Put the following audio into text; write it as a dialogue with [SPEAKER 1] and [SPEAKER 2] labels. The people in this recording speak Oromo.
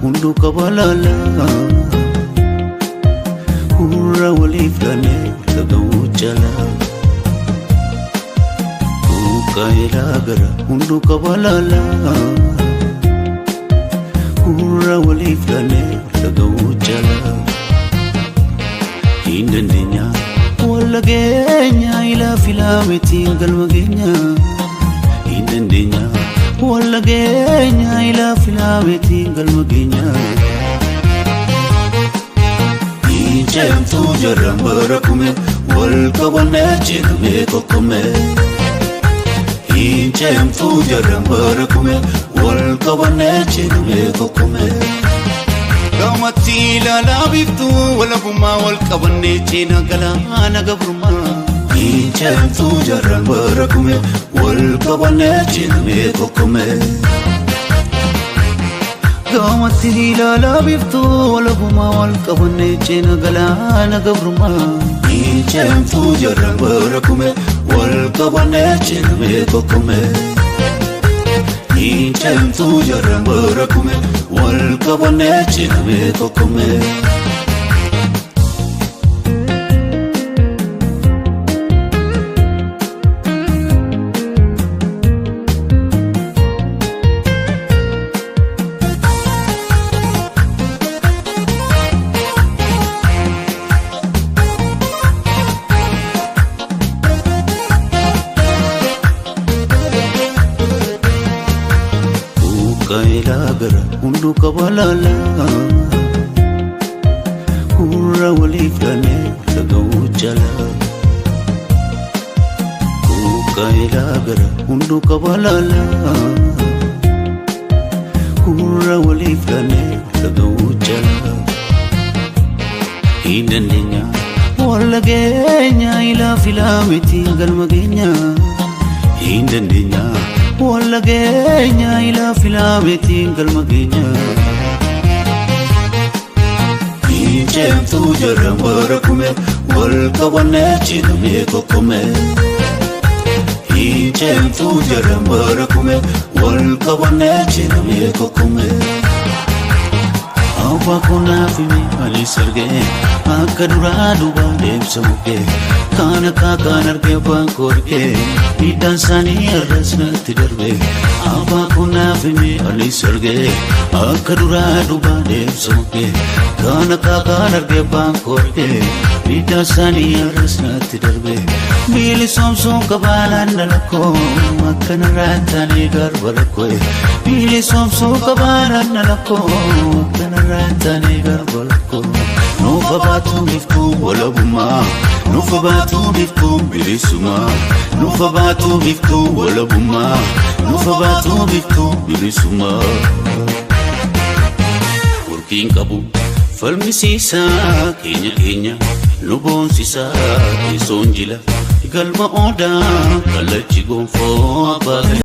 [SPEAKER 1] hunduu qaba laala. Gurra waliif laannee dhaga'uu jala. Buqqa'eelaa gara hunduu qaba laala. Gurra waliif laannee dhaga'uu jala. Hin dandeenya walla geenya ilaa filaa mitiin galma geenya. Hin dandeenya walla geenya ilaa filaa mitiin galma geenya. Inceemtuu jarran bara kume wal qabannee cimee qoqqomme. Inceemtuu jarran bara kume wal qabannee cimee qoqqomme. Gaamatti ilaalaa biiftuu walabummaa wal qabannee cina galaana gabrummaa. Inceemtuu jarran bara kume wal qabannee cimee qoqqomme. Gaamatti ilaalaa biiftuu walabummaa wal qabannee cina galaana gabrummaa. Inceemtuu jarran bara kume wal qabannee cimee qoqqomme. Inceemtuu jarran bara kume wal qabannee cimee qoqqomme. Buqqa'eelaa gara hunduu qaba laala. Gurra waliif laannee dhaga'uu jala. Buqqa'eelaa gara hunduu qaba laala. Gurra waliif laannee dhaga'uu jala. Hin dandeenya walla geenya ilaa filaa mitiin galma geenya. Hin dandeenya walla geenya ilaa filaa mitiin galma geenya. Inceemtuu jarran bara kume wal qabannee cimee qoqqomme. Inceemtuu jarran bara kume wal qabannee cimee qoqqomme. Abbaa koonaaf hime anis argee akka duraa duuba deemsa mukkee kaan akka kaan argee abbaan koo argee miidhaan isaanii har'as natti darbe. Abbaa koonaaf hime anis argee akka duraa duuba deemsa mukkee kaan akka kaan argee abbaan koo argee miidhaan isaanii har'as natti darbe. Bilisomsuun qabaalaan dalakkoo akkanarraa taanee garba lakkoo. Bilisomsuun qabaalaan dalakkoo akkanarraa taanee garba lakkoo. Nuufa baatuu biiftuu walabummaa, nuufa baatuu biiftuu bilisummaa, nuufa baatuu biiftuu walabummaa, nuufa baatuu biiftuu bilisummaa. Warqiin qabu falmisiisaa keenya keenya nu boonsisaa teessoon jila galma odaa kallachi gonfoo abbaa gadaa.